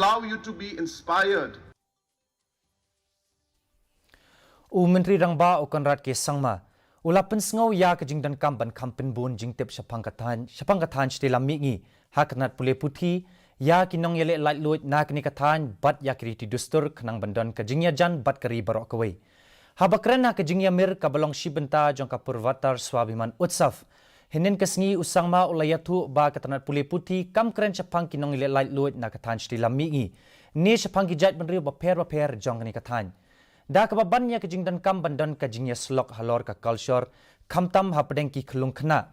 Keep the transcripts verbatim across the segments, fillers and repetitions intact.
allow you to be inspired. U Myntri Rangbah u Conrad K Sangma u la pynsngew ïa ka jingdonkam ban kham pynbun jingtip shaphang ka thaiñ, shaphang ka thaiñ Shatei Lam Mihngi ha ka tnat pule puthi ïa ki nongïaleh laitluid na kane ka thaiñ bad ïa ki riti dustur khnang ban don ka jingïajan bad ka ri baroh kawei. Haba kren ha ka jingïamir kaba long shi bynta jong ka Purvattar Swabhiman Utsav hynnin ka sngi, u Sangma u la ïathuh ba ka tnat pule puthi kam kren shaphang ki nongïaleh laitluid na ka thaiñ Shatei Lam Mihngi ne shaphang ki jaitbynriew bapher bapher jong kane ka thaiñ. Da kaba ban ïa ka jingdonkam ban don ka jingïasyllok halor ka culture khamtam hapdeng ki khyllung khynnah,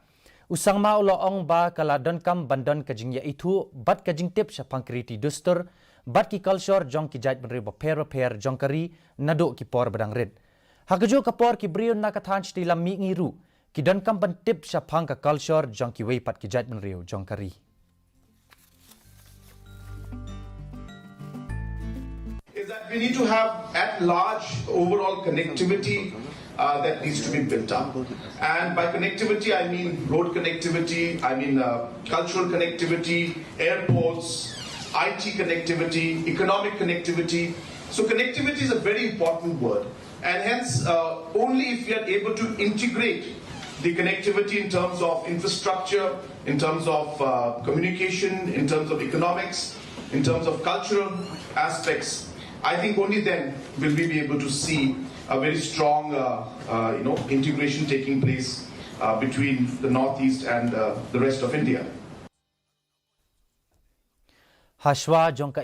u Sangma u la ong ba ka la donkam ban don ka jingïaithuh bad ka jingtip shaphang ki riti dustur bad ki culture jong ki jaitbynriew bapher bapher jong ka ri naduh ki por ba dang rit. Ha kajuh ka por ki briew na ka thaiñ Shatei Lam Mihngi ruh ki donkam ban tip shaphang ka culture jong kiwei pat ki jaitbynriew jong ka ri. Is that we need to have at large overall connectivity uh, that needs to be built up. And by connectivity, I mean road connectivity, I mean uh, cultural connectivity, airports, I T connectivity, economic connectivity. So connectivity is a very important word. And hence, uh, only if we are able to integrate the connectivity in terms of infrastructure, in terms of uh, communication, in terms of economics, in terms of cultural aspects, I think only then will we be able to see a very strong, uh, uh, you know, integration taking place uh, between the Northeast and uh, the rest of India. Hashwa jong ka